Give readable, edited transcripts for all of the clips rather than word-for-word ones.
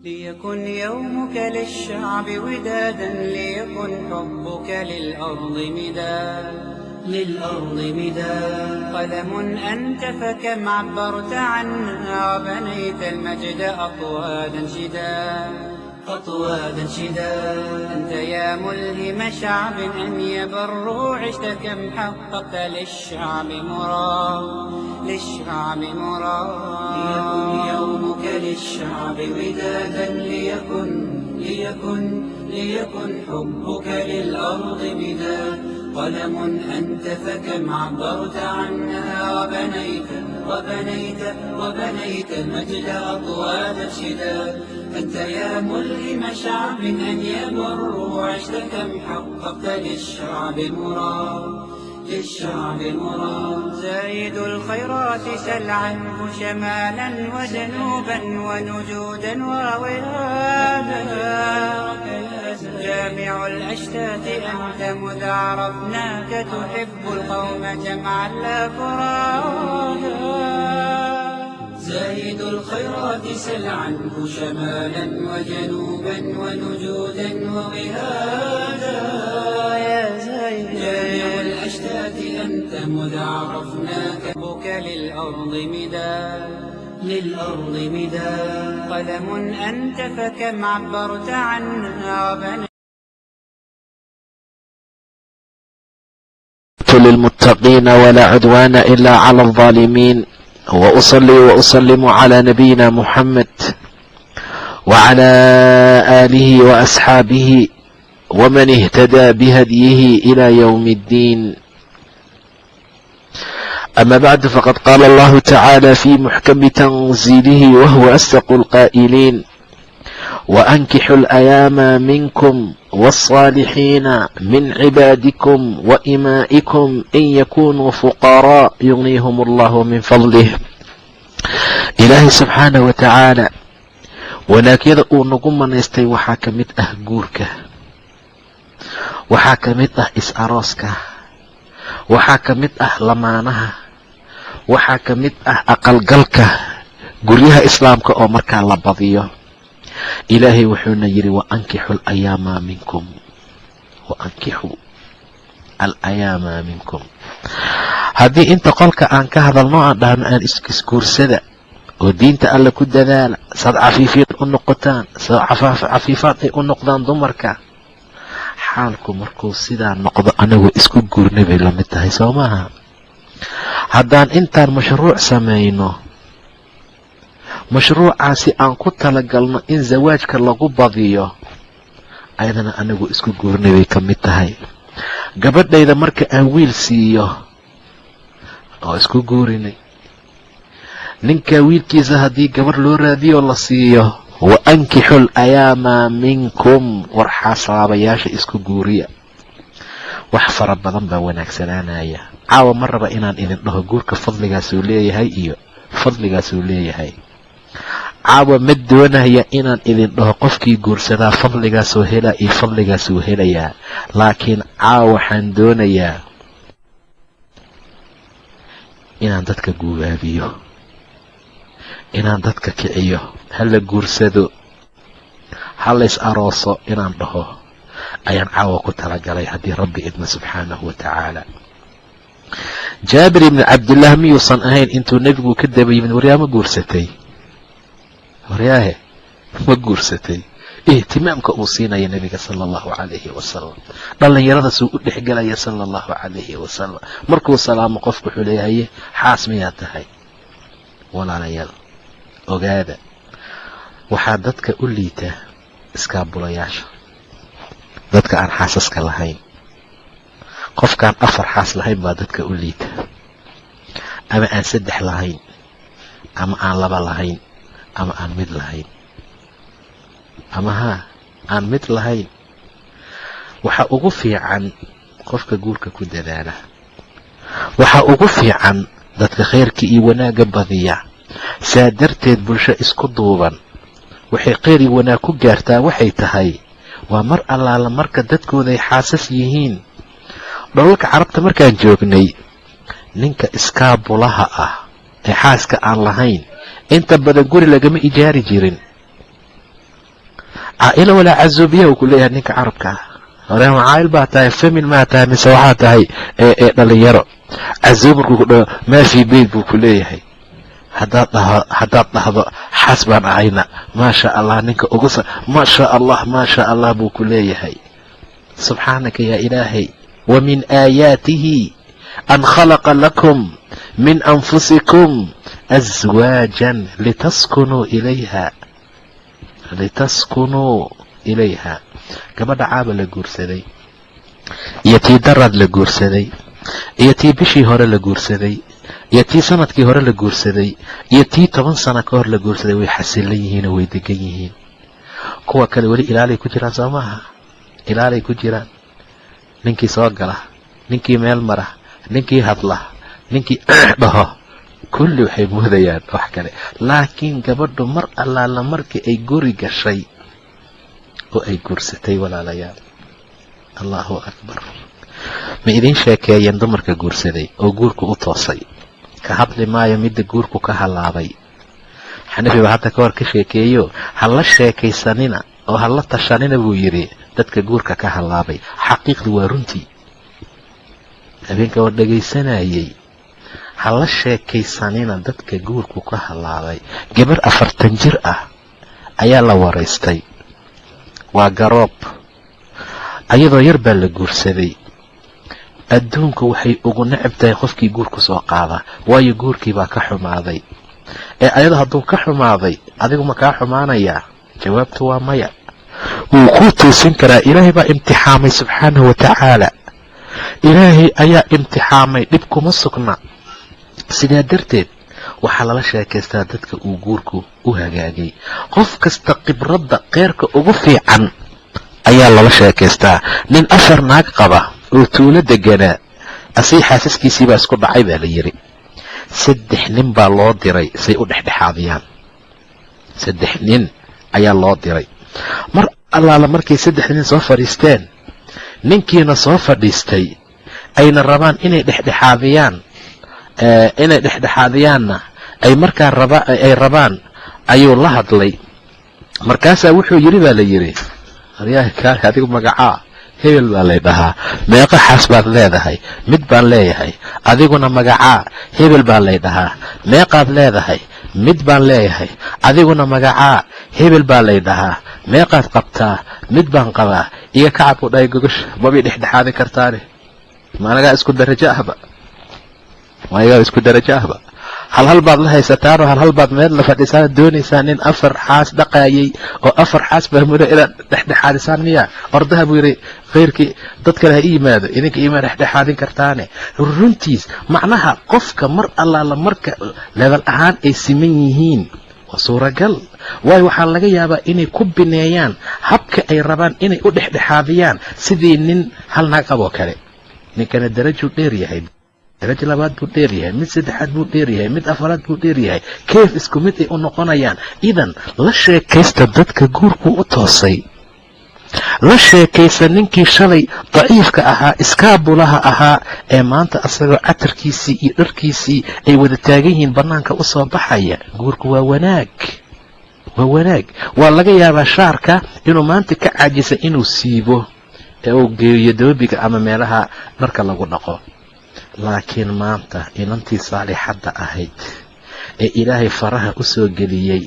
ليكن يومك للشعب ودادا، ليكن حبك للأرض مداد، للأرض مداد. قلم أنت فكم عبرت عنا وبنيت المجد أطوادا شداد، أطوادا شداد. أنت يا ملهم شعب أن يبروا، عشت كم حققت للشعب مراد، للشعب مراد. ليكن يومك للشعب ودادا، ليكن ليكن ليكن حبك للأرض مداد. قلم أنت فكم عبرت عنا وبنيت وبنيت وبنيت المجد أطوادا شداد. أنت يا ملهم شعب أن يبروا، عشت كم حققت للشعب مراد، للشعب مراد. زايد الخيرات سل عنه شمالا وجنوبا ونجودا وولادا، جامع الأشتات أنت مذ عرفناك، تحب القوم جمعا لا فرادا. زايد الخيرات سل عنه شمالا وجنوبا ونجودا ووهادا، يا زايد جامع الأشتات أنت مذ عرفناك، بك للأرض مداد، للأرض مداد. قلم أنت فكم عبرت عنا وبنيت للمتقين ولا عدوان إلا على الظالمين، وأصلي وأسلم على نبينا محمد وعلى آله وأصحابه ومن اهتدى بهديه إلى يوم الدين. أما بعد، فقد قال الله تعالى في محكم تنزيله وهو أصدق القائلين: وأنكحوا الأيام منكم والصالحين من عبادكم وإمائكم إن يكونوا فقراء يغنيهم الله من فضله. Ilaahay subxaana wa tacaala wanaagyada uu nagu manaystay waxaa ka mid ah guurka, waxaa ka mid ah is-arooska, waxaa ka mid ah lamaanaha, waxaa ka mid ah aqalgalka guryaha islaamka oo markaa la badiyo. Ilaahay wuxuuna yidhi: wa ankixu alayaama minkum, wa ankixu alayaama minkum. Haddii inta qolka aan ka hadalno aan dhahno aan isguursada oo diinta alle ku dadaala, saad cafiifiin u noqotaan, saad cafiifaad ay u noqdaan dumarka, xaalku markuu sidaa noqdo anagu isku guurnay bay lamid tahay, soo maaha? Haddaan intaan mashruuc samayno, mashruucaasi aan ku talagalno in zawaajka lagu badiyo, ayadana anagu isku guurnay bay ka mid tahay. Gabadhayda marka aan wiil siiyo oo isku guurinay, ninka wiilkiisa haddii gabarh loo raadiyo la siiyo, wa ankixu alayaama minkum, war xasaabayaasha isku guuriya. Wax fara badan baa wanaagsanaanaya. Caawa ma raba inaan idin dhaho guurka fadligaasuu leeyahay iyo fadligaasuu leeyahay. Caawa ma doonaya inaan idin dhaho qofkii guursadaa fadligaasuu helaa iyo fadligaasuu helayaa, laakiin caawa waxaan doonayaa inaan dadka guubaabiyo, inaan dadka kiciyo, hala guursado, halays arooso inaan dhaho ayaan caawa ku talagalay, haddii Rabbi idma subxaanahu wa tacaala. Jaabir ibni Cabdillaah miyuusan ahayn intuu nebigu ka daba yimid: waryaa ma guursatay? Waryaahe ma guursatay? Ihtimaamka uu siinaya nebiga sala allahu calayhi wasalam, dhallinyaradaasuu u dhexgelaya sala allahu calayhi wasalam. Markuu salaamo qofku wuxuu leeyahaye: xaas miyaa tahay? Walaalayaal, ogaada, waxaa dadka u liita iskaabulayaasha, dadka aan xaasaska lahayn. Qofkaan 4 xaas lahayn baa dadka u liita, ama aan 3 lahayn, ama aan 2 lahayn, ama aan mid lahayn, ama haa aan mid lahayn. Waxaa ugu fiican qofka guurka ku dadaala, waxaa ugu fiican dadka khayrka iyo wanaagga badiya. Saa darteed bulsho isku duuban waxay khayr iyo wanaag ku gaartaa waxay tahay waa mar allaala marka dadkooday xaasas yihiin. Dholalka carabta markaan joognay, ninka iskaabulaha ah ee xaaska aan lahayn inta badan guri lagama ijaari jirin. Caa'ilo walaa cazuubiya uu ku leeyahay ninka carabka ah. Hore caa'il baa tahay, famil maa tahay, mise waxaa tahay ee dhalinyaro cazuub? Markuu ku dhaho maa fii beyt buu ku leeyahay. Haddaad dhahdo xaas baan ahayna, maasha Allah, ninka ugu maasha Allah, maasha Allah buu ku leeyahay. Subxaanaka yaa Ilaahay. Wa min aayaatihi an khalaqa lakum min anfusikum aswaajan litaskunuu ilayha, litaskunuu ilayha. Gabadha caaba la guursaday iyo tii daraad la guursaday iyo tii bishii hore la guursaday iyo tii sanadkii hore la guursaday iyo tii 10 sano ka hor la guursaday way xasilan yihiin oo way degan yihiin. Kuwa kale weli ilaalay ku jiraan, soo maaha? Ilaalay ku jiraan. Ninkii soo gala, ninkii meel mara, ninkii hadla, ninkii dhaho, kulli waxay moodayaan wax kale. Laakiin gabadhu mar allaala markii ay guri gashay oo ay guursatay, walaalayaal, Allahu akbar. Ma idiin sheekeeyeen dumarka guursaday oo guurku u toosay? Ka hadli maayo midda guurku ka halaabay. Xanafi baa hadda ka hor ka sheekeeyo. Ha la sheekaysanina oo ha la tashanina buu yidhi dadka guurka ka halaabay. Xaqiiqdu waa runtii. Habeenka waa dhegaysanayay. Ha la sheekaysanina dadka guurku ka halaabay. Gabar 40 jir ah ayaa la waraystay. Waa garoob, ayadoo yar baa la guursaday. Adduunku waxay ugu necab tahay qofkii guurku soo qaada, waayo guurkii baa ka xumaaday. Ee ayado hadduu ka xumaaday, adigu ma kaa xumaanayaa? Jawaabtu waa maya. Wuu kuu toosin karaa. Ilaahay baa imtixaamay, subxaanahu wa tacaala. Ilaahay ayaa imtixaamay, dhib kuma sugna. Sidaa darteed waxaa lala sheekaystaa dadka uu guurku u hagaagay. Qof kasta khibradda kheyrka ugu fiican ayaa lala sheekaystaa. Nin afar naag qaba oo tuulo deganaa, asii xaasaskiisii baa isku dhacay baa la yidhi. Saddex nin baa loo diray say u dhexdhexaadiyaan. Saddex nin ayaa loo diray. Mar allaala markay saddex nin soo fadhiisteen, ninkiina soo fadhiistay, ayna rabaan inay dhexdhexaadiyaan, inay dhexdhexaadiyaanna ay markaa raba ay rabaan, ayuu la hadlay. Markaasaa wuxuu yidhi baa la yidhi: "Aryaha, kaale, adigu magacaa?" "Hebel baa lay dhahaa." "Meeqa xaas baad leedahay?" "Mid baan leeyahay." "Adiguna magacaa?" "Hebel baa lay dhahaa." "Meeqaad leedahay?" "Mid baan leeyahay." "Adiguna magacaa?" "Hebel baa lay dhahaa." "Meeqaad qabtaa?" "Mid baan qabaa." "Iga kacab," u dhahay, "gogosha mabii dhexdhexaadin kartaane. Ma anagaa isku darajo ahba? Ma anagaa isku darajo ahba? Hal hal baad la haysataanoo hal hal baad meel la fadhisaan. Doonaysaa nin afar xaas dhaqaayay oo afar xaas baa mudo inaad dhexdhexaadisaan miya? Ordaha," buu yidhi, "khayrkii dad kale ha i yimaado, idinka ima dhexdhexaadin kartaane." Runtiis macnaha qofka mar allaala marka level ahaan ay siman yihiin waa suuragal, waayo waxaa laga yaabaa inay ku bineeyaan habka ay rabaan inay u dhexdhexaadiyaan sidii nin hal naag qaboo kale. Ninkana darajuu dheer yahay, darajo labaad buu dheer yahay, mid saddexaad buu dheer yahay, mid afaraad buu dheer yahay. Keef isku mid ay u noqonayaan? Idan la sheekaysta dadka guurku u toosay. La sheekaysa ninkii shalay daciifka ahaa, iskaabulaha ahaa, ee maanta asagoo catarkiisii iyo dharkiisii ay wada taagan yihiin bannaanka u soo baxaya. Guurku waa wanaag, waa wanaag. Waa laga yaabaa shaarka inuu maanta ka caajisa inuu siibo ee uu geeyo doobiga ama meelaha dharka lagu dhaqo, laakiin maanta inantii saalixadda ahayd ee Ilaahay faraha u soo geliyey,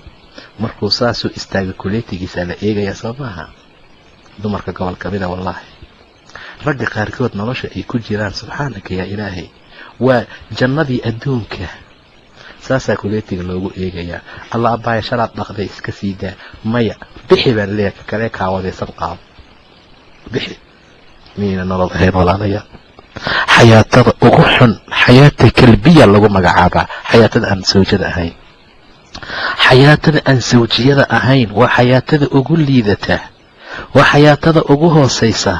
markuu saasuu istaagay kuleetigiisa la eegaya, soo maaha? Dumarka gobol ka mida, wallaahi, ragga qaarkood nolosha ay ku jiraan, subxaanaka yaa Ilaahay, waa jannadii adduunka. Saasaa kuleetiga loogu eegayaa. "Alla abbaaya, shalaad dhaqday, iska sii daa." "Maya, bixi," baan leeyahay. "Ka kale kaawadaysan qaado, bixi." Miyayna nolol ahayn, walaalayaal? Xayaatada ugu xun xayaata kalbiya lagu magacaabaa. Xayaatada aan sawjada ahayn, xayaatada aan sawjiyada ahayn waa xayaatada ugu liidata, waa xayaatada ugu hoosaysa,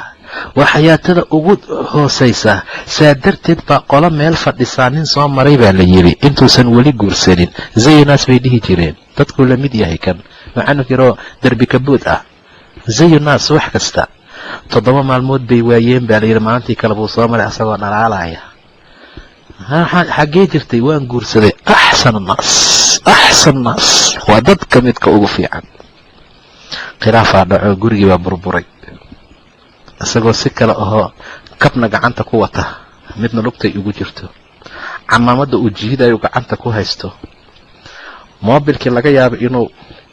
waa xayaatada ugu hoosaysa. Saa darteed baa qolo meel fadhisaa nin soo maray baa la yidhi intuusan weli guursanin. Zaynaas bay dhihi jireen, dadkuu la mid yahay kan macanug yaroo derbi kabuud ah, zaynaas wax kasta. 7 maalmood bay waayeen baa layidhi. Maalintii kale buu soo maray asagoo dhalaalaya. "Xaggee jirtay?" "Waan guursaday." Axsan naas, axsan naas, waa dadka midka ugu fiican. Khilaafaa dhaco, gurigii baa burburay. Isagoo si kale ahoo kabna gacanta ku wata, midna lugtay ugu jirto, camaamadda uu jiidayo gacanta ku haysto, moobilkii laga yaabo inuu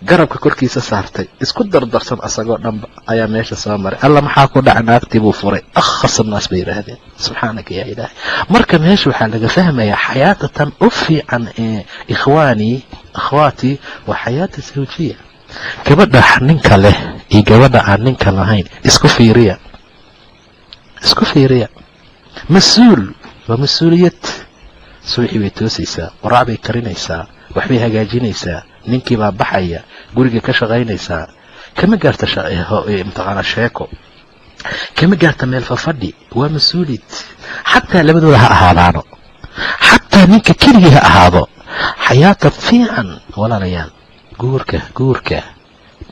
garabka korkiisa saartay, isku dardarsan asagoo dhanba ayaa meesha soo maray. Alla, maxaa ku dhaca? Naagtii buu furay. Akhas naas bay yidhaahdeen. Subxaanaka yaa Ilaahay. Marka meesha waxaa laga fahmayaa xayaata tan u fiican ee, ikhwaanii, akhwaatii, waa xayaata zawjiya. Gabadha ninka leh iyo gabadha aan ninka lahayn isku fiiriya, isku fiiriya. Mas-uul waa mas-uuliyad. Subaxii bay toosaysaa, qoraac bay karinaysaa, waxbay hagaajinaysaa, ninkii baa baxaya, guriga ka shaqaynaysaa. Kama gaarta mataqaana sheeko, kama gaarta meel fafadhi. Waa mas-uuliyad. Xataa labadooda ha ahaadaano, xataa ninka keligii ha ahaado, xayaata fiican. Walaalayaal, guurka, guurka,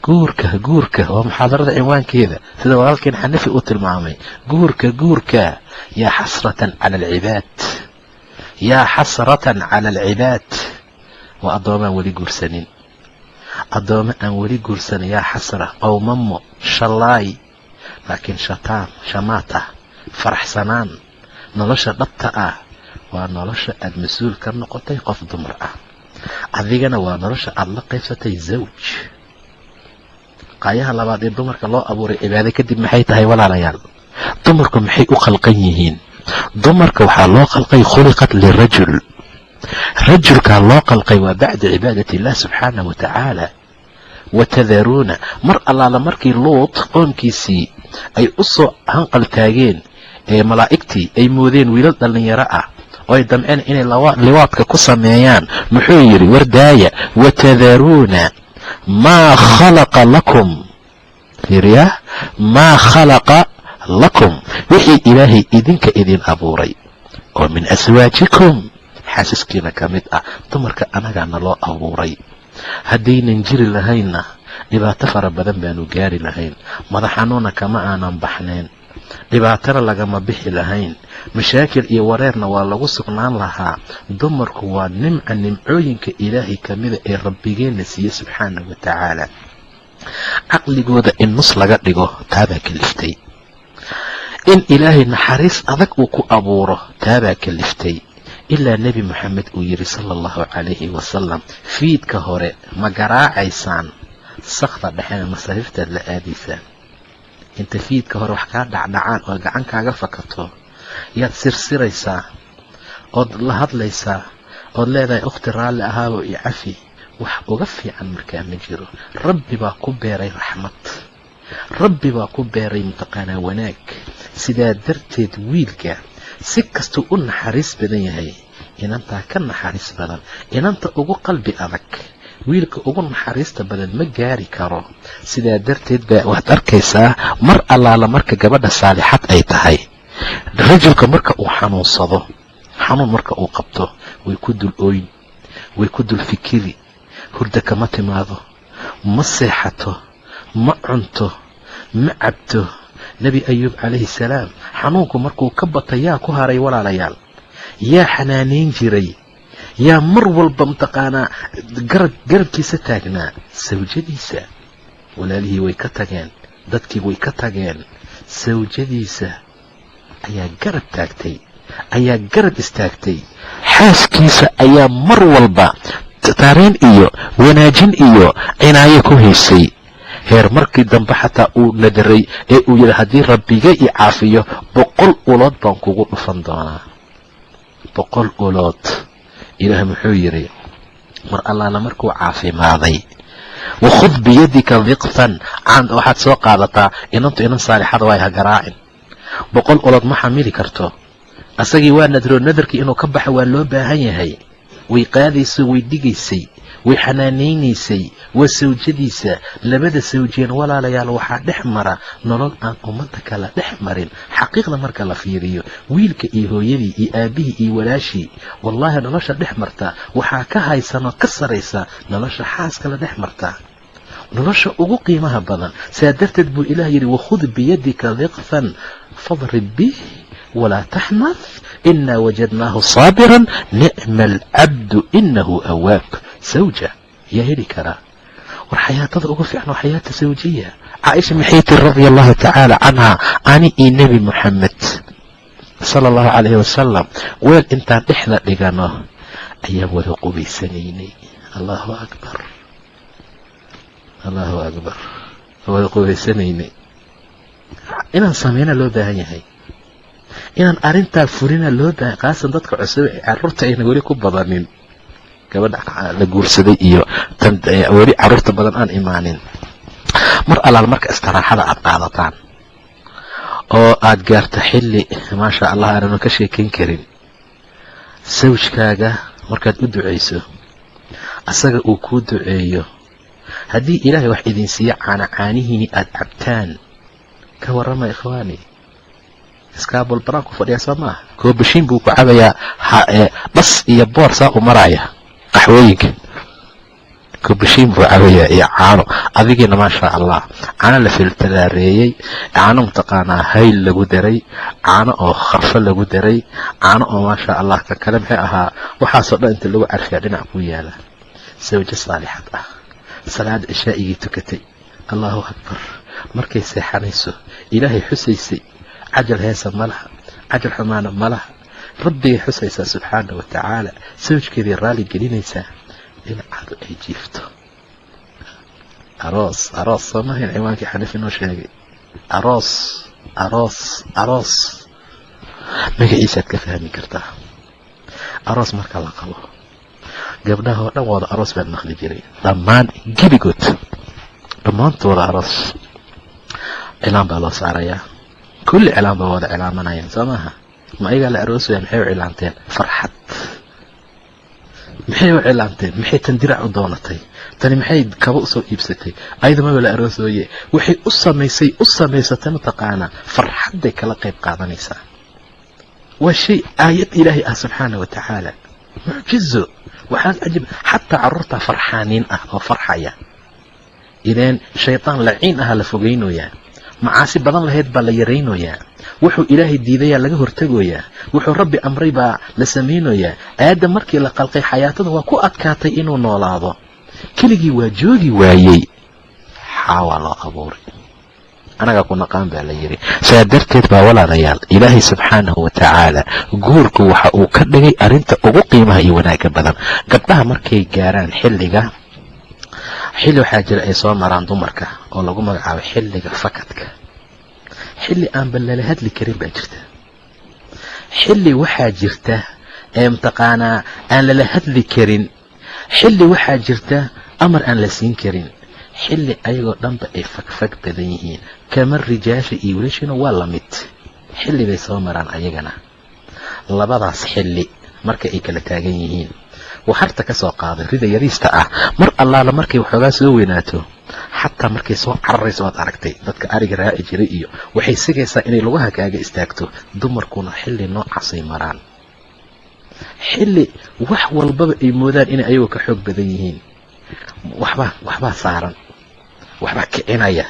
guurka, guurka waa muxaadarada cinwaankeeda, sida walaalkeen Xanafi uu tilmaamay. Guurka, guurka. Yaa xasratan cala alcibaad, yaa xasratan cala alcibaad. Waa addoomaan weli guursanin, addoome aan weli guursanin. Yaa xasra, qowmamo, shallaay, laakiin shataan shamaata, faraxsanaan. Nolosha dhabta ah waa nolosha aad mas-uul ka noqotay qof dumar ah, adigana waa nolosha aada la qaybsatay zawj. Qaayaha labaad ee dumarka loo abuuray cibaado kadib maxay tahay, walaalayaal? Dumarku maxay u khalqan yihiin? Dumarka waxaa loo khalqay, khuliqat lirajul, rajulkaa loo qalqay, waa bacda cibaadat illah subxaanah wa tacaala. Watadaruuna, mar allaala markii Luut qoomkiisii ay u soo hanqal taageen ee malaa'igtii ay moodeen wiilal dhallinyaro ah oo ay damceen inay liwaadka ku sameeyaan, muxuu yidhi? Wardaaya. Watadaruuna maa khalaqa lakum, fiiriya, maa khalaqa lakum, wixii Ilaahay idinka idin abuuray oo min aswaajikum, xaasaskiina ka mid ah. Dumarka anagaana loo abuuray. Haddaynan jiri lahaynna dhibaato fara badan baanu gaari lahayn, madaxanuuna kama aanan baxnayn, dhibaatana lagama bixi lahayn, mashaakil iyo wareerna waa lagu sugnaan lahaa. Dumarku waa nimca nimcooyinka Ilaahay kamida ee Rabbigeenna siiye subxaanahu wa tacaala. Caqligooda in nus laga dhigo taabaa kaliftay, in Ilaahay naxariis adag uu ku abuuro taabaa kaliftay, ilaa Nebi Moxamed uu yidhi sala allahu calayhi wasalam: "Fiidka hore ma garaacaysaan, sakda dhexena masariirtaad la aadaysaan." Inta fiidka hore wax kaa dhacdhacaan oo gacan kaaga fakato yaad sirsiraysaa ood la hadlaysaa ood leedahay: "Ukhti, raalli ahaabo iyo cafi." Wax uga fiican markaa ma jiro. Rabbi baa ku beeray raxmad, Rabbi baa ku beeray mataqaanaa wanaag. Sidaa darteed wiilka si kastuu u naxariis badan yahay, inantaa ka naxariis badan. Inanta ugu qalbi adag wiilka ugu naxariista badan ma gaari karo. Sidaa darteed baa waxaad arkaysaa mar allaala marka gabadha saalixad ay tahay, rajulka marka uu xanuunsado, xanuun marka uu qabto, way ku dul ooyn, way ku dul fikiri, hurda kama timaado, ma seexato, ma cunto, ma cabto. Nebi Ayuub calayhi salaam xanuunku markuu ka bata, yaa ku haray, walaalayaal? Yaa xanaanayn jiray? Yaa mar walba mataqaanaa garab garabkiisa taagnaa? Sawjadiisa. Walaalihii way ka tageen, dadkii way ka tageen, sawjadiisa ayaa garab taagtay, ayaa garab istaagtay. Xaaskiisa ayaa mar walba taareen iyo wanaajin iyo cinaayo ku haysay, heer markii dambe xataa uu nadaray ee uu yidhi: "Haddii Rabbiga i caafiyo, 100 ulood baan kugu dhufan doonaa, 100 ulood." Ilaah muxuu yidhi mar allaala markuu caafimaaday? "Wakhud biyadika diqtan." Waxaad soo qaadataa inantu inan saalixada waay, ha garaacin, 100 ulood ma xamili karto. Asagii waa nadro, nadarkii inuu ka baxo waa loo baahan yahay. Way qaadayso, way dhigaysay, way xanaanaynaysay. Waa sawjadiisa. Labada sawjeen, walaalayaal, waxaa dhex mara nolol aan ummadda kala dhex marin. Xaqiiqda marka la fiiriyo, wiilka iyo hooyadii iyo aabbihii iyo walaashii, wallaahi nolosha dhex marta waxaa ka haysanoo ka saraysa nolosha xaaska la dhex marta, nolosha ugu qiimaha badan. Saa darteed buu Ilaah yidhi: "Wakhud biyadika diqfan fadrib bih walaa taxnath, inaa wajadnaahu saabiran, nicma alcabdu, inahu awaab." Sawja yaa heli karaa? War xayaatada ugu fiican waa xayaata sawjiya. Caaisha maxay tiri radia allahu tacaala canha? Ani iyo Nebi Moxamed sala allahu calayhi wasalam weel intaan dhexda dhigano ayaan wada qubaysanaynay. Allahu akbar, allahu akbar, wada qubaysanaynay. Inaan sameyna loo baahan yahay, inaan arrintaa furina loo baahan, khaasan dadka cusub ee carruurta ayna weli ku badanin, gabadha la guursaday iyo tan weli carruurta badan aan imaanin. Mar allaal marka istiraaxada aad qaadataan oo aad gaarto xilli, maasha Allah, aananu ka sheekayn karin, sawjkaaga markaad u ducayso, asaga uu kuu duceeyo, haddii Ilaahay wax idin siiyo, caana caanihiini aad cabtaan, ka warrama ikhwaani. Iskaabul banaan ku fadhiyaa, soo maaha? Koobashiin buu ku cabayaa, dhas iyo boor saa u maraya qaxwooyinka. Koobashiin buu cabayaa iyo caano. Adigiina, maasha Allah, caano la filtalaareeyey, caano mataqaanaa hayl lagu daray, caano oo kharfo lagu daray, caano oo maasha Allah ka kale maxay ahaa, waxaasoo dhan inta lagu carfiyaa dhinac kuu yaala. Sawjo saalixad ah, salaada cishaa'igii tukatay, allahu akbar, markay seexanayso Ilaahay xusaysay, cajal heesa ma laha, cajal xumaana ma laha, Rabbigay xusaysaa subxaana wa tacaala, sawjkeeday raali gelinaysaa, dhinacaadu ay jiifto. Aroos, aroos soo mahayn ciwaankii Xaniif inoo sheegay? Aroos, aroos, aroos magaciisaad ka fahmi kartaa. Aroos marka la qabo, gabdhaha oo dhan wada aroos baad maqli jiray, dhammaan gebigood, dhammaantooda aroos. Cilaan baa loo saarayaa, kulli cilaan baa wada cilaamanayaan, soo maaha? Ma ayagaa la aroosaya? Maxay u cilaanteen? Farxad. Maxay u cilaanteen? Maxay tan dirac u doonatay? Tani maxay kaba usoo iibsatay? Ayada maba la aroosooye. Waxay u samaysay, u samaysatay mataqaanaa, farxadday kala qayb qaadanaysaa. Waa shay aayad Ilaahay ah subxaana wa tacaala, mucjizo. Waxaa cajib, xataa carruurtaa farxaaniin ah oo farxaya. Ileen shaytaan laciin aha la fogeynoyaa, macaasi badan lahayd baa la yaraynoyaa, wuxuu Ilaahay diidayaa laga hortegoyaa, wuxuu Rabbi amray baa la samaynoyaa. Aadam markii la qalqay, xayaatada waa ku adkaatay inuu noolaado keligii, waa joogi waayey. Xaawaa loo abuuray, anagaa ku naqaan baa la yidhi. Saa darteed baa, walaalayaal, Ilaahay subxaanahu wa tacaala guurku waxa uu ka dhigay arrinta ugu qiimaha iyo wanaagga badan. Gabdhaha markay gaaraan xilliga, xilli waxaa jira ay soo maraan dumarka oo lagu magacaabo xilliga fakadka, xilli aanba lala hadli karin baa jirta. Xilli waxaa jirta ee mataqaanaa aan lala hadli karin, xilli waxaa jirta amar aan la siin karin, xilli ayagoo dhanba ay fagfag badan yihiin. Kama rijaasha iyo wiilashuna waa la mid, xilli bay soo maraan ayagana. Labadaas xilli marka ay kala taagan yihiin, waxarta ka soo qaaday rida yariista ah, mar allaala markay waxoogaa soo weynaato, xataa markay soo cararayso, waad aragtay dadka ariga raaci jiray iyo waxay sigaysaa inay lugaha kaaga istaagto. Dumarkuna xilli noocaasay maraan, xilli wax walbaba ay moodaan inay ayagu ka xoog badan yihiin. Waxbaa saaran, waxbaa kicinaya,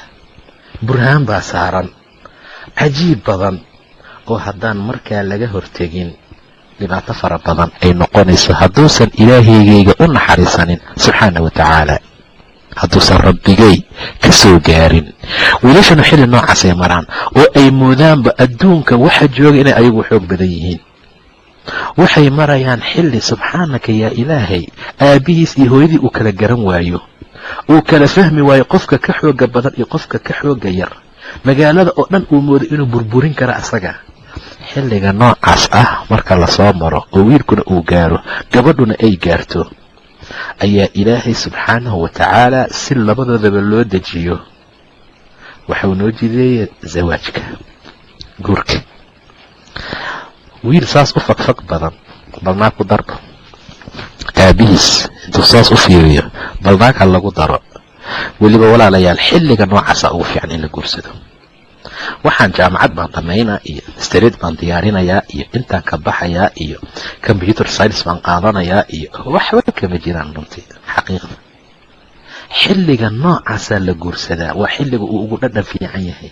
burhaan baa saaran cajiib badan oo haddaan markaa laga hortegin dhibaato fara badan ay noqonayso, hadduusan Ilaahaygayga u naxariisanin subxaana wa tacaala, hadduusan Rabbigay ka soo gaarin. Wiilashana xilli noocaasay maraan oo ay moodaanba adduunka waxa jooga inay ayagu xoog badan yihiin. Waxay marayaan xilli, subxaanaka yaa Ilaahay, aabbihiis iyo hooyadii uu kala garan waayo, uu kala fahmi waayo qofka ka xooga badan iyo qofka ka xooga yar, magaalada oo dhan uu moodo inuu burburin karo asaga. Xilliga noocaas ah marka lasoo maro oo wiilkuna uu gaaro, gabadhuna ay gaarto, ayaa Ilaahay subxaanahu wa tacaala si labadoodaba loo dejiyo waxau noo jideeya zawaajka, guurka. Wiil saas u fagfag badan, bal naag ku darbo. Aabihiis intuu saas u fiiriyo, bal naag ha lagu daro. Weliba, walaalayaal, xilliga noocaasa ugu fiican in la guursado. Waxaan jaamacad baan dhammaynaa iyo street baan diyaarinayaa iyo intaan ka baxayaa iyo computer science baan qaadanayaa iyo waxba kama jiraan runtii. Xaqiiqda, xilliga noocaasaa la guursadaa. Waa xilliga uu ugu dhadhan fiican yahay,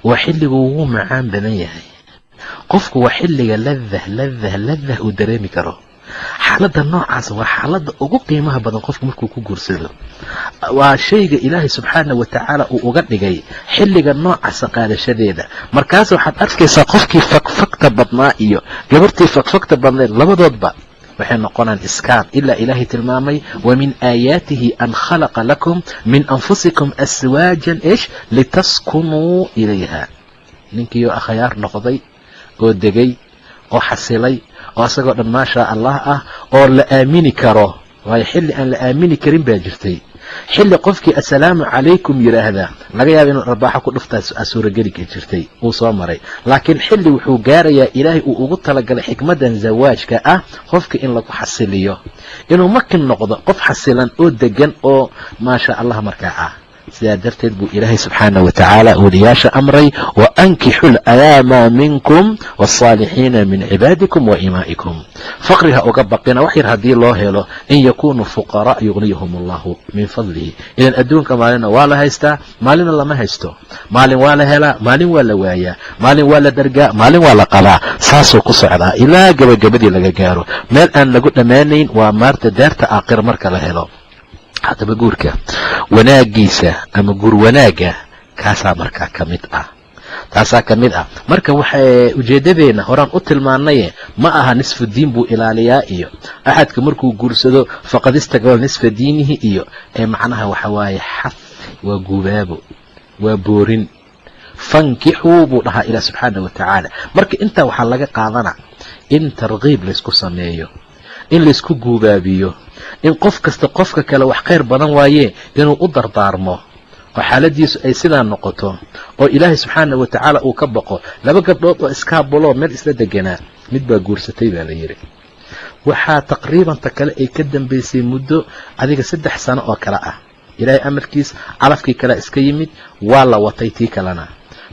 waa xilliga ugu macaan badan yahay qofku, waa xilliga ladah ladah ladah uu dareemi karo. Xaaladda noocaas waa xaaladda ugu qiimaha badan qofku markuu ku guursado. Waa shayga Ilaahay subxaana wa tacaala uu uga dhigay xilliga noocaasa qaadashadeeda. Markaas waxaad arkaysaa qofkii fagfagta badnaa iyo gabartii fagfagta badnayd, labadoodba waxay noqonaan iskaan, ilaa Ilaahay tilmaamay: "Wa min aayaatihi an khalaqa lakum min anfusikum aswaajan ish litaskunuu ilayha." Ninkiioo akhyaar noqday oo degay oo xasilay oo asagoo dhan maashaa Allah ah oo la aamini karo, waayo xilli aan la aamini karin baa jirtay, xilli qofkii "assalaamu calaykum" yidhaahdaa laga yaaba inuu arbaaxo ku dhuftaa suurageli jirtay, uu soo maray. Laakiin xilli wuxuu gaarayaa Ilaahay uu ugu talagalay xikmadan zawaajka ah qofka in lagu xasiliyo, inuu makin noqdo qof xasilan oo degan oo maasha Allah markaa ah. Sidaa darteed buu Ilaahay subxaana wa tacaala weliyaasha amray: "Wa ankixu alayaama minkum waالsaalixiina min cibaadikum wa imaa'ikum." Faqri ha uga baqina, wax yar haddii loo helo. "In yakunuu fuqaraa yugniyahum allahu min fadlihi." Idan adduunka maalina waa la haystaa, maalina lama haysto, maalin waa la helaa, maalin waa la waayaa, maalin waa la dargaa, maalin waa la qalaa. Saasuu ku socdaa ilaa gabagabadii laga gaaro meel aan lagu dhammaanayn, waa maarta daarta aakhira marka la helo. Haddaba guurka wanaagiisa ama guur wanaagga kaasaa markaa ka mid ah, taasaa ka mid ah. Marka waxay ujeeddadeenna horaan u tilmaanaye ma aha nisfu diin buu ilaaliyaa iyo axadka markuu guursado faqad istaqbala nisfa diinihi iyo ee macnaha waxa waaye xaf, waa guubaabo, waa boorin. "Fankixuu" buu dhahaa Ilaah subxaana wa tacaala. Marka intaa waxaa laga qaadana in tarkiib laysku sameeyo, in laysku guubaabiyo, in qof kasta qofka kale wax khayr badan waaye inuu u dardaarmo oo xaaladiisu ay sidaa noqoto oo Ilaahay subxaana wa tacaala uu ka baqo. Laba gabdhood oo iskaabuloo meel isla deganaa, mid baa guursatay baa la yidhi. Waxaa taqriibanta kale ay ka dambaysay muddo adiga 3 sano oo kale ah. Ilaahay amarkiis calafkii kalea iska yimid, waa la watay tii kalena.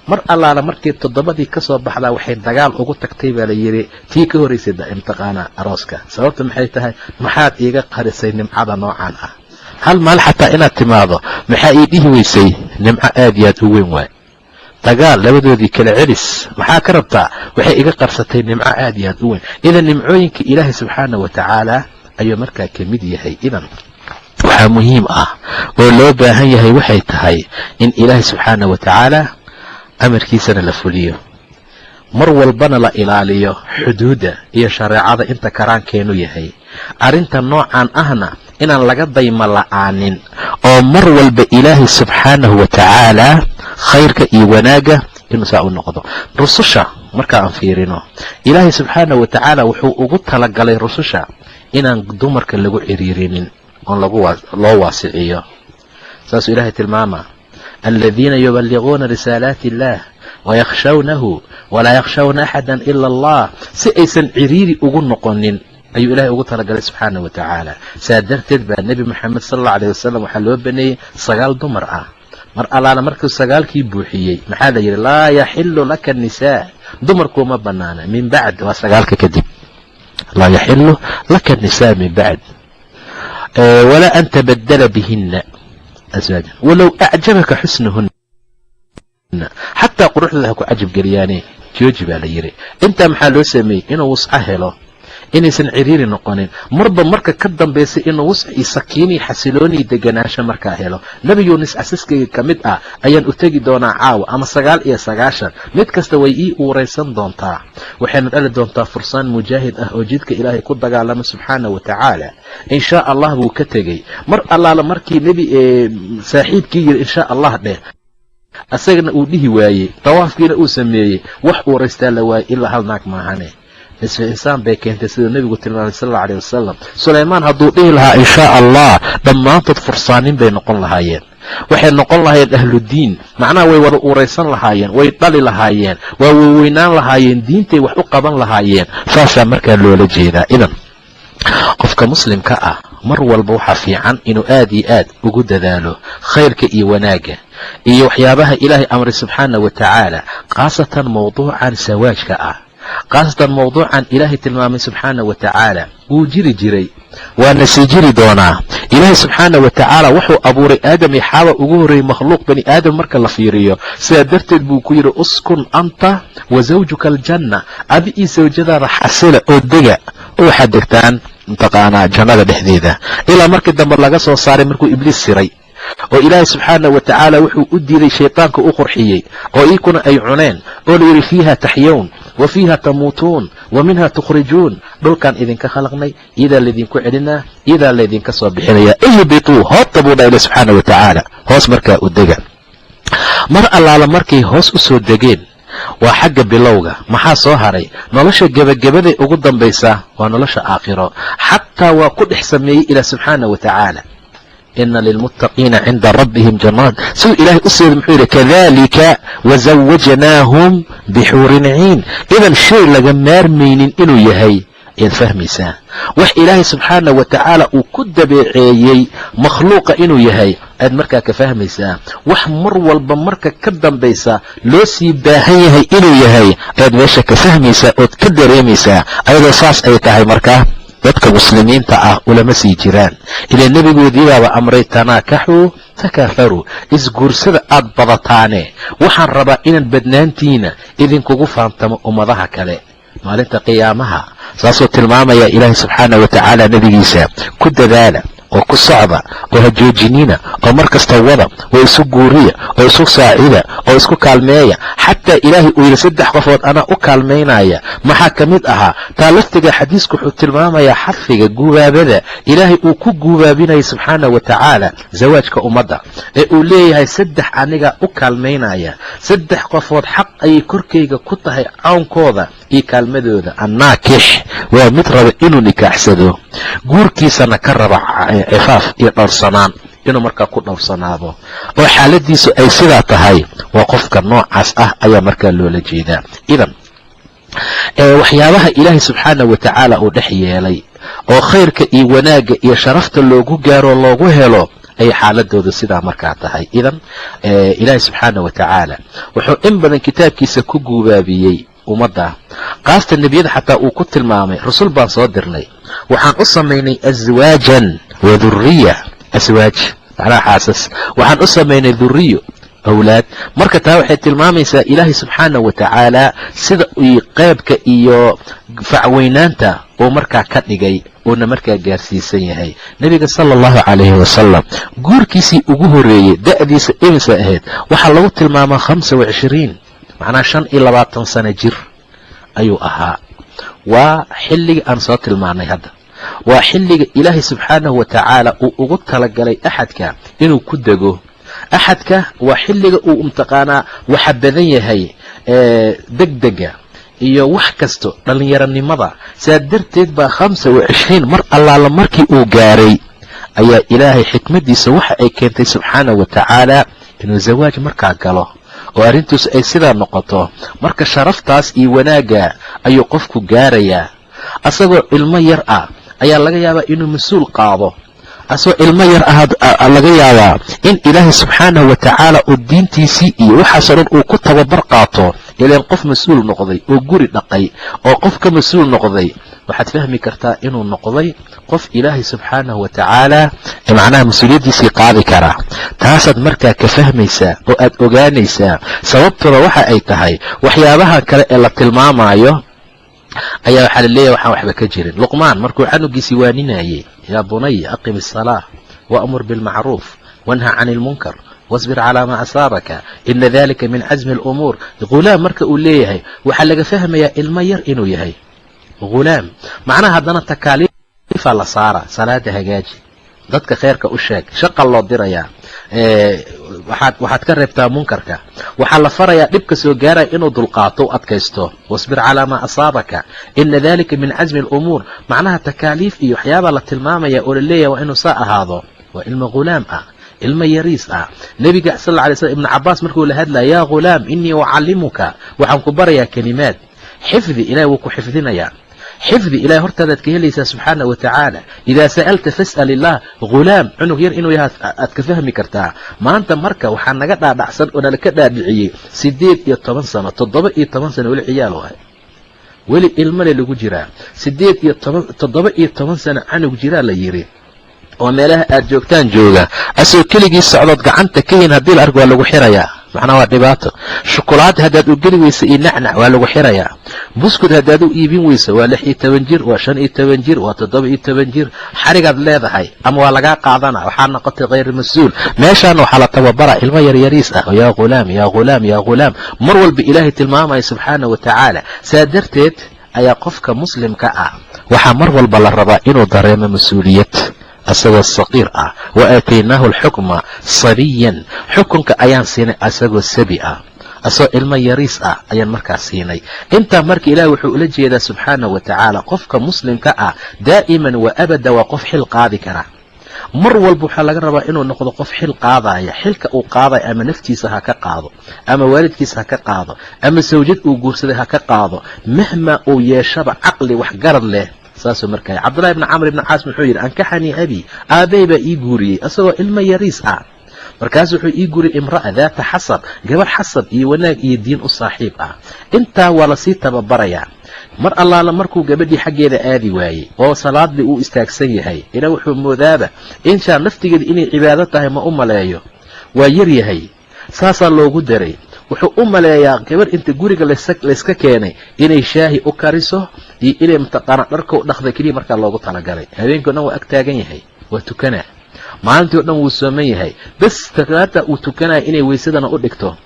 Mar allaala markii toddobadii ka soo baxdaa, waxay dagaal ugu tagtay baa la yidhi tii ka horraysay imtiqaana arooska. Sababta maxay tahay? "Maxaad iiga qarisay nimcada noocan ah? Hal maal xataa inaad timaado maxaa ii dhihi weysay? Nimco aad iyo aad u weyn waay." Dagaal labadoodii kala celis. "Maxaa ka rabtaa?" "Waxay iga qarsatay nimco aad iyo aad u weyn." Idan nimcooyinka Ilaahay subxaana wa tacaala ayuu markaa ka mid yahay. Idan waxaa muhiim ah oo loo baahan yahay waxay tahay in Ilaahay subxaana wa tacaala amarkiisana la fuliyo, mar walbana la ilaaliyo xuduudda iyo shareecada inta karaankeenu yahay. Arrinta noocan ahna inaan laga daymo la'aanin oo mar walba Ilaahay subxaanahu wa tacaala khayrka iyo wanaagga inuu saa u noqdo. Rususha marka aan fiirino, Ilaahay subxaanahu wa tacaala wuxuu ugu talagalay rususha inaan dumarka lagu ciriirinin oon loo waasiciyo. Saasuu Ilaahay tilmaamaa: "Aladiina yuballiquuna risaalaati illaah wayakhshawnahu walaa yakhshawna axada ila Allah." Si aysan ciriiri ugu noqonin ayuu Ilahay ugu talagalay subxaana wa tacaala. Saa darteed baa Nebi Moxamed sala alla alيh wasalam waxaa loo baneeyey sagaal dumar ah. Mar allaala markuu sagaalkii buuxiyey, maxaa la yidhi? "Laa yaxilu laka nisaa", dumarkuuma banaana, "min bacd", waa sagaalka kadib. "Laa yaxilu laka nisaa min bacd walaa an tabadala bihina aswaaja walow acjabaka xusnuhuna", xataa quruxdooda ha ku cajab geliyaane, jooji baa la yidhi. Intaa maxaa loo sameeyey? Inuu wusco helo, inaysan ciriiri noqonin, marba marka ka dambaysa inuu wusc iyo sakiinii xasiloonii deganaansho markaa helo. Nebi Yuunis asaskayga ka mid ah ayaan u tegi doonaa caawa ama 99, mid kasta way ii uuraysan doontaa, waxayna dhali doontaa fursaan mujaahid ah oo jidka Ilaahay ku dagaalama subxaana wa tacaala, in shaa Allah. Buu ka tegey. Mar allaala markii nebi saaxiibkii yidhi "insha Allah" dheh, asagana uu dhihi waayey, tawaafkiina uu sameeyey, wax uuraystaa la waayey ilaa hal naag maahane. Nisfa insaan bay keentay, siduu nebigu tilmaamay sal alla alيh wasalam. Sulaymaan hadduu dhihi lahaa "insha Allah", dhammaantood fursaanin bay noqon lahaayeen, waxay noqon lahaayeen ahludiin, macnaha way wada uuraysan lahaayeen, way dhali lahaayeen, waa weyweynaan lahaayeen, diintay wax u qaban lahaayeen. Saasaa markaa loola jeedaa. Idan qofka muslimka ah mar walba waxaa fiican inuu aad iyo aad ugu dadaalo khayrka iyo wanaagga iyo waxyaabaha Ilaahay amray subxaana wa tacaala, khaasatan mawduucan sawaajka ah, khaasatan mawduucan Ilaahay tilmaamay subxaana wa tacaala. Wuu jiri jiray, waana sii jiri doonaa. Ilaahay subxaana wa tacaala wuxuu abuuray Aadam iyo Xaawa, ugu horreeyey makhluuq bani aadam marka la fiiriyo. Sidaa darteed buu ku yidhi: "Uskun anta wa zawjuka aljanna", adi iyo sawjadaada xasila oo dega oo waxaad degtaan mataqaanaa jannada dhexdeeda, ilaa markii dambe laga soo saaray markuu Ibliis siray. Oo Ilaahay subxaana wa tacaala wuxuu u diiday, shaytaanka u qurxiyey, oo iikuna ay cuneen, oo la yidhi fiiha taxyowna wa fiiha tamuutuun wa minha tukhrijuun. Dhulkaan idinka khalaqnay, iyadaa laydinku celinaa, iyadaa laydinka soo bixinaya. Ihbituu, hoobta buu dha ila subxaana wa tacaala. Hoos markaa u dega. Mar allaala markay hoos u soo degeen, waa xagga bilowga. Maxaa soo haray? Nolosha gebagabaday ugu dambaysaa waa nolosha aakhiro. Xataa waa ku dhex sameeyey Ilaah subxaana wa tacaala, ina lilmuttaqiina cinda rabbihim jannaat. Siduu Ilaahay u seeday, muxuu yidhi? Kadalika wazawajnaahum bixuurin ciin. Idan shay laga maarmaynin inuu yahay ayaad fahmaysaa. Wax Ilaahay subxaana wa tacaala uu ku dabeeceeyey makhluuqa inuu yahay ayaad markaa ka fahmaysaa. Wax mar walba marka ka dambaysa loo sii baahan yahay inuu yahay ayaad meesha ka fahmaysaa ood ka dareemaysaa. Ayadoo saas ay tahay, markaa dadka muslimiinta ah ulama sii jiraan, ilaa nebigoodiibaaba amray, tanaakaxuu takaaharuu, isguursada aad badataane. Waxaan rabaa inaan badnaantiina idinkugu faantamo ummadaha kale maalinta qiyaamaha. Saasuu tilmaamayaa Ilaahay subxaana wa tacaala nebigiisa. Ku dadaala oo ku socda oo ha joojinina, oo mar kasta wada oo isu guuriya oo isu saacida oo isku kaalmeeya. Xataa Ilaahay uu yidhi, saddex qofood anaa u kaalmaynaya. Maxaa ka mid ahaa? Taa laftiga xadiisku wuxuu tilmaamayaa xafiga guubaabada Ilaahay uu ku guubaabinaya subxaana wa tacaala zawaajka ummadda, ee uu leeyahay saddex anigaa u kaalmaynaya, saddex qofood xaq ayay korkayga ku tahay cawnkooda iyo kaalmadooda. Annaakix waa mid raba inuu nikaaxsado, guurkiisana ka raba cifaaf iyo dhowrsanaan, inuu markaa ku dhowrsanaado oo xaaladiisu ay sidaa tahay. Waa qofka noocaas ah ayaa markaa loola jeedaa. Idan waxyaabaha Ilaahay subxaana wa tacaala uu dhex yeelay oo khayrka iyo wanaagga iyo sharafta loogu gaaro, loogu helo, ay xaaladoodu sidaa markaa tahay. Idan Ilaahay subxaana wa tacaala wuxuu in badan kitaabkiisa ku guubaabiyey ummadda, qaasta nebiyada xataa uu ku tilmaamay, rasul baan soo dirnay, waxaan u samaynay aswaajan wa dhuriya. Aswaaj macnaha xaasas, waxaan u samaynay dhuriyo, awlaad. Marka taa waxay tilmaamaysaa Ilaahay subxaana wa tacaala sida uu qeybka iyo facweynaanta uu markaa ka dhigay, uuna markaa gaarsiisan yahay. Nebiga sala allahu calayhi wasalam guurkiisii ugu horeeyey da'diisa imisa ahayd? Waxaa lagu tilmaamaa 25, macnaha 25 sano jir ayuu ahaa. Waa xilliga aan soo tilmaanay hadda, waa xilliga Ilaahay subxaanahu wa tacaala uu ugu talagalay axadka inuu ku dego. Axadka waa xilliga uu mtaqaanaa waxa badan yahay degdega iyo wax kasto, dhallinyaronimada. Saa darteed baa 25 mar allaala markii uu gaaray ayaa Ilaahay xikmaddiisa waxa ay keentay subxaanahu wa tacaala inuu zawaaj markaa galo oo arrintiisu ay sidaa noqoto. Marka sharaftaas iyo wanaagga ayuu qofku gaarayaa. Asagoo ilmo yar ah ayaa laga yaabaa inuu mas-uul qaado, asagoo ilmo yar ah laga yaabaa in Ilaahay subxaanahu wa tacaala uu diintiisii iyo waxaasoo dhan uu ku tababar qaato. Ilaan qof mas-uul noqday oo guri dhaqay oo qof ka mas-uul noqday, waxaad fahmi kartaa inuu noqday qof Ilaahay subxaanahu wa tacaala macnaha mas-uuliyaddiisii qaadi karaa. Taasaad markaa ka fahmaysaa oo aad ogaanaysaa. Sababtuna waxa ay tahay, waxyaabaha kale ee la tilmaamaayo ayaa waxaa la leeyahay waxaan waxba ka jirin. Luqmaan markuu canugiisii waaninayey, yaa bunaya aqim asalaa wa'mur bilmacruuf wanha cani ilmunkar wasbir calaa maa asaabaka ina dalika min casmi alumuur. Ghulaam marka uu leeyahay, waxaa laga fahmayaa ilmo yar inuu yahay ghulaam. Macnaha haddana takaaliifaa la saara, salaada hagaaji, dadka khayrka u sheeg, shaqa loo dirayaa, waxaad ka reebtaa munkarka, waxaa la farayaa dhibka soo gaaraya inuu dulqaato, u adkaysto, wasbir calaa maa asaabaka ina dalika min casmi alumuur. Macnaha takaaliif iyo waxyaabaa la tilmaamaya oo la leeyahay waa inuu saa ahaado. Waa ilmo ghulaam ah, ilmo yariis ah. Nebiga sal alla alay slam Ibnu Cabaas markuu la hadlaya, yaa ghulaam innii ucallimuka, waxaan ku barayaa kelimaad, xifdi, Ilahay wuu ku xifdinayaa, xifdi Ilahay hortaadaad ka helaysaa subxaana wa tacaala. Idaa sa'alta fas'al illah. Ghulaam, cunug yar inuu yahay aad ka fahmi kartaa. Maanta marka waxaa naga dhaadhacsan oo nala ka dhaadhiciyey 18 sano, 17 sano weli ciyaal waay, weli ilmale lagu jiraa. 18, 17 sano canug jiraa la yiri oo meelaha aad joogtaan jooga, asoo keligii socdood gacanta ka hin, haddii la arko waa lagu xirayaa. Macnaha waa dhibaato. Shukulaada haddaad u geli weysa iyo nacnac, waa lagu xirayaa. Buskud haddaad u iibin weyso, waa 16 jir, waa 15 jir, waa 17 jir, xarigaad leedahay ama waa lagaa qaadana, waxaa noqotay khayr mas-uul. Meeshaana waxaa la tababara ilmo yaryariis ah. Yaa ghulaam, yaa ghulaam, yaa ghulaam, mar walba Ilaahay tilmaamaya subxaana wa tacaala. Saa darteed ayaa qofka muslimka ah waxaa mar walba la rabaa inuu dareemo mas-uuliyad asagoo saqiir ah. Wa aataynaahu alxukma sabiyan, xukunka ayaan siinay asagoo sabi ah, asagoo ilmo yariis ah ayaan markaas siinay. Intaa marka Ilahi wuxuu ula jeedaa subxaana wa tacaala, qofka muslimka ah daa'iman wa abada waa qof xil qaadi kara. Mar walba waxaa laga rabaa inuu noqdo qof xil qaadaya. Xilka uu qaadayo ama naftiisa ha ka qaado, ama waalidkiisa ha ka qaado, ama sawjad uu guursaday ha ka qaado, mahmaa uu yeeshaba caqli waxgarad leh. Saasuu markaa Cabdullahi ibni Camr ibni Caas muxuu yidhi: "Ankaxanii abi", aabey baa ii guuriyey isagoo ilmo yariis ah. Markaasu wuxuu ii guuriyey "imra'a daata xasab", gabar xasab iyo wanaag iyo diin u saaxiib ah. Intaa waa lasii tababarayaa. Mar allaala markuu gabadhii xaggeeda aadi waayey oo salaadii uu istaagsan yahay, ilaa wuxuu moodaaba inshaa laftigeeda inay cibaado tahay, ma u maleeyo, waa yar yahay, saasaa loogu daray. Wuxuu u maleeyaa gabar inta guriga layska keenay inay shaahi u kariso iyo inay mataqaana dharka u dhaqda keliya markaa loogu talagalay. Habeenkii o dhan waa ag taagan yahay, waa tukanaa, maalintii o dhan wuu sooman yahay. Bes, talaata uu tukanaya inay weysadana u dhigto,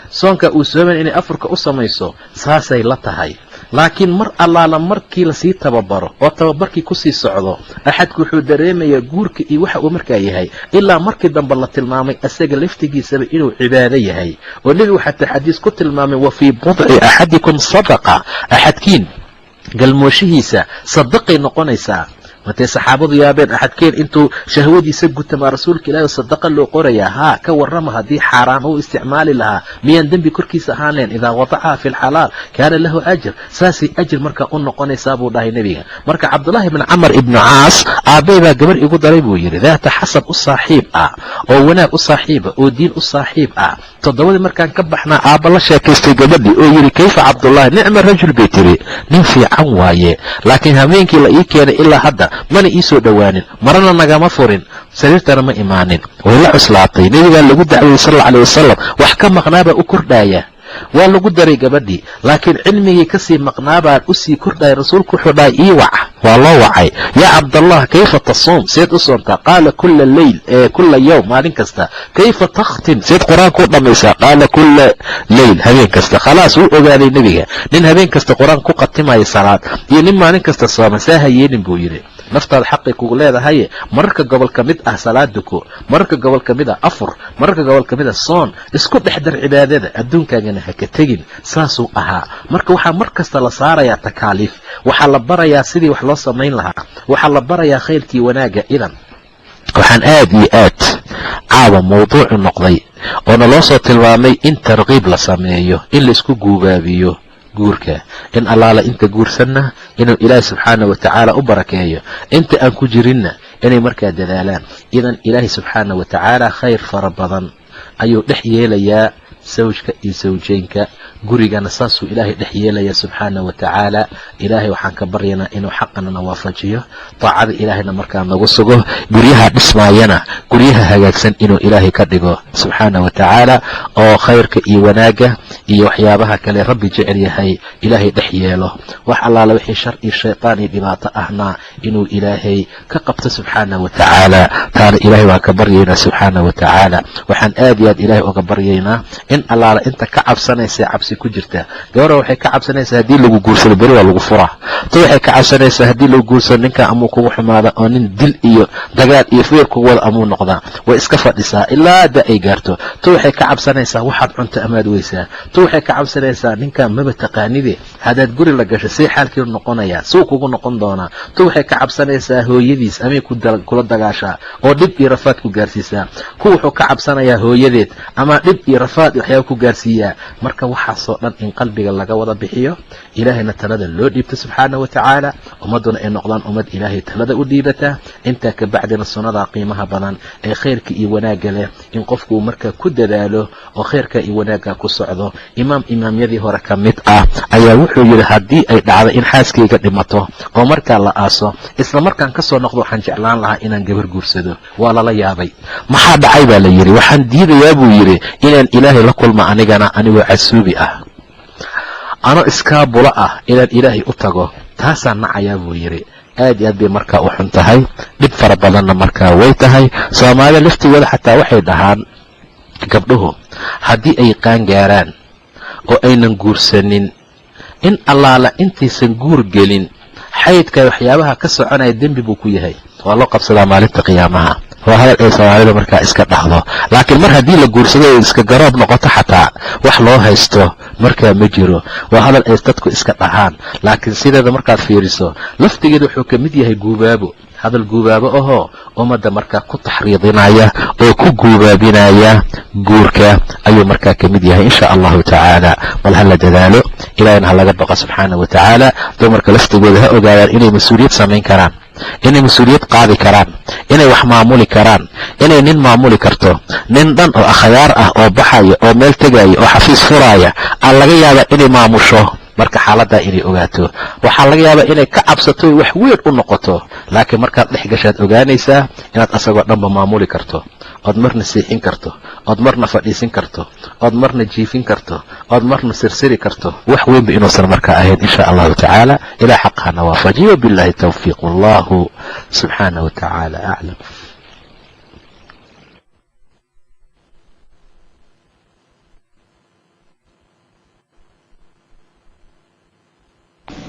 soonka uu sooman inay afurka u samayso, saasay la tahay. Laakiin mar allaala markii lasii tababaro oo tababarkii kusii socdo, axadku wuxuu dareemayaa guurka iyo waxa uu markaa yahay, ilaa markii dambe la tilmaamay asaga laftigiisaba inuu cibaado yahay, oo nebigu xataa xadiis ku tilmaamay: "Wa fii budci axadikum sadaqa", axadkiin galmooshihiisa sadaqay noqonaysaa. Martay saxaabadu yaabeen, axadkeen intuu shahwadiisa gutamaa rasuulka Ilahi sadaqa loo qorayaa? Haa, ka warrama haddii xaaraan uu isticmaali lahaa, miyaan dembi korkiisa ahaan lahayn? "Idaa wadacaha fi lxalaal kaana lahu ajr", saasay ajir markaa u noqonaysaa buu dhahay nebiga. Marka Cabdullaahi ibni Camar ibnu Caas, "Aabbey baa gabar igu daray," buu yidhi, "daata xasab u saaxiib ah oo wanaag u saaxiiba oo diin u saaxiib ah. Toddobadii markaan ka baxnaa aabba la sheekaystay gabadhii oo yidhi: 'Kayfa Cabdullaahi?' 'Nicma rajul,' bay tiri, 'nin fiican waaye, laakiin habeenkii la ii keenay ilaa hadda mana ii soo dhowaanin, marana nagama furin, sariirtana ma imaanin.' Way la cuslaatay. Nebigaa lagu dacwiyey sal alla alay wasalam. Wax ka maqnaabaa u kordhaaya. Waa lagu daray gabadhii, laakiin cilmigii kasii maqnaabaa usii kordhaya. Rasuulku wuxuu dhahay: 'Ii wac.' Waa loo wacay. 'Yaa Cabdallah, kayfa tasuum? Seed u soontaa?' Qaala: 'Kula leyl, kula yowm, maalin kasta.' 'Kayfa takhtim? Seed qur-aanka u dhammaysaa?' Qaala: 'Kula leyl, habeen kasta.' Khalaas, wuu ogaaday nebiga nin habeen kasta qur-aan ku khatimaya salaad iyo nin maalin kasta sooma. 'Saa ha yeelin,' buu yidhi, 'naftaada xaqay kugu leedahaye. Mararka gobol ka mid ah salaad duko, mararka gobol ka mid ah afur, mararka gobol ka mid ah soon, isku dhex dar cibaadada, adduunkaagana ha ka tegin.' Saasuu ahaa. Marka waxaa mar kasta la saarayaa takaaliif, waxaa la barayaa sidii wax loo samayn lahaa, waxaa la barayaa khayrkii wanaagga. Idan waxaan aad iyo aad caawa mawduucu noqday oona loo soo tilmaamay in tarkiib la sameeyo, in laisku guubaabiyo guurka, in allaala inta guursanna inuu Ilaahi subxaana wa tacaala u barakeeyo, inta aan ku jirinna inay markaa dadaalaan. Idan Ilaahi subxaana wa tacaala khayr fara badan ayuu dhex yeelayaa sawjka iyo sawjeynka, gurigana saasuu Ilaahay dhex yeelaya subxaana wa tacaala. Ilaahay waxaan ka baryaynaa inuu xaqanana waafajiyo, daacada Ilaahayna markaa nagu sugo, guryaha dhismaayana guryaha hagaagsan inuu Ilaahay ka dhigo subxaana wa tacaala, oo khayrka iyo wanaagga iyo waxyaabaha kale Rabbi jecel yahay Ilaahay dhex yeelo. Wax allaala wixii shar iyo shaytaan iyo dhibaato ahna inuu Ilaahay ka qabto subxaana wa tacaala. Taana Ilaahay waan ka baryaynaa subxaana wa tacaala. Waxaan aad iyo aad Ilaahay uga baryaynaa in allaala inta ka cabsanaysa cabsi ku jirta. Gabadha waxay ka cabsanaysaa haddii lagu guursado beri waa lagu furaa. Ta waxay ka cabsanaysaa haddii lagu guursado ninka amuu kugu xumaada oo nin dil iyo dagaal iyo feer kugu wada amuu noqdaa. Way iska fadhisaa ilaa da ay gaarto. Ta waxay ka cabsanaysaa waxaad cunto amaad weysaa. Ta waxay ka cabsanaysaa ninka maba taqaanide, haddaad guri la gasho see xaalkiiu noqonayaa, suu kugu noqon doonaa. Ta waxay ka cabsanaysaa hooyadiis amay kula dagaashaa oo dhib iyo rafaad ku gaarsiisaa. Ku wuxuu ka cabsanayaa hooyadeed ama dhib iyo rafaad iyo waxyaaba ku gaarsiiyaa. Marka waxaasoo dhan in qalbiga laga wada bixiyo, Ilaahayna talada loo dhiibto subxaana wa tacaala, ummadduna ay noqdaan ummad Ilaahay talada u dhiibata. Intaa ka bacdina sunnada qiimaha badan ee khayrka iyo wanaagga leh in qofku uu markaa ku dadaalo oo khayrka iyo wanaagga ku socdo. Imaam imaamyadii hore ka mid ah ayaa wuxuu yidhi: "Haddii ay dhacdo in xaaskayga dhimato oo markaa la aaso, isla markaan ka soo noqdo, waxaan jeclaan lahaa inaan gabar guursado." Waa lala yaabay. "Maxaa dhacay?" baa la yidhi. "Waxaan diidayaa," buu yidhi, "inaan Ilaahay la la kulma anigana anigoo casuubi ah, ano iskaabulo ah, inaan Ilaahay u tago, taasaan nacayaa, buu yidhi. Aad iyo aad bay markaa u xun tahay, dhib fara badanna markaa way tahay. Soomaalida laftigooda xataa waxay dhahaan gabdhuhu haddii ay qaangaaraan oo aynan guursanin, in allaala intaysan guur gelin, xaydka waxyaabaha ka soconaya dembi buu ku yahay, waa loo qabsadaa maalinta qiyaamaha. Waa hadal ay Soomaalida markaa iska dhahdo, laakiin mar haddii la guursado ay iska garoob noqoto, xataa wax loo haysto markaa ma jiro. Waa hadal ay dadku iska dhahaan, laakiin sideeda markaad fiiriso laftigeeda wuxuu ka mid yahay guubaabo, hadal guubaabo ahoo ummadda markaa ku taxriidinaya oo ku guubaabinaya guurka ayuu markaa ka mid yahay, insha Allahu tacaala. Bal ha la dadaalo, Ilahina ha laga baqo subxaana wa tacaala. Dumarka laftigooda ha ogaadaan inay mas-uuliyad samayn karaan, inay mas-uuliyad qaadi karaan, inay wax maamuli karaan, inay nin maamuli karto. Nin dhan oo akhyaar ah oo baxaya oo meel tegaya oo xafiis furaaya aa laga yaabaa inay maamusho. Marka xaaladdaa inay ogaato, waxaa laga yaabaa inay ka cabsato, wax weyn u noqoto, laakiin markaad dhex gashaad ogaanaysaa inaad asagoo dhanba maamuli karto, ood marna seexin karto, ood marna fadhiisin karto, ood marna jiifin karto, ood marna sirsiri karto, wax weynba inuusan markaa ahayn, insha Allahu tacaala. Ilaa xaqhana waafajiyo. Billahi towfiiq, wallahu subxaanah wa tacaala aclam.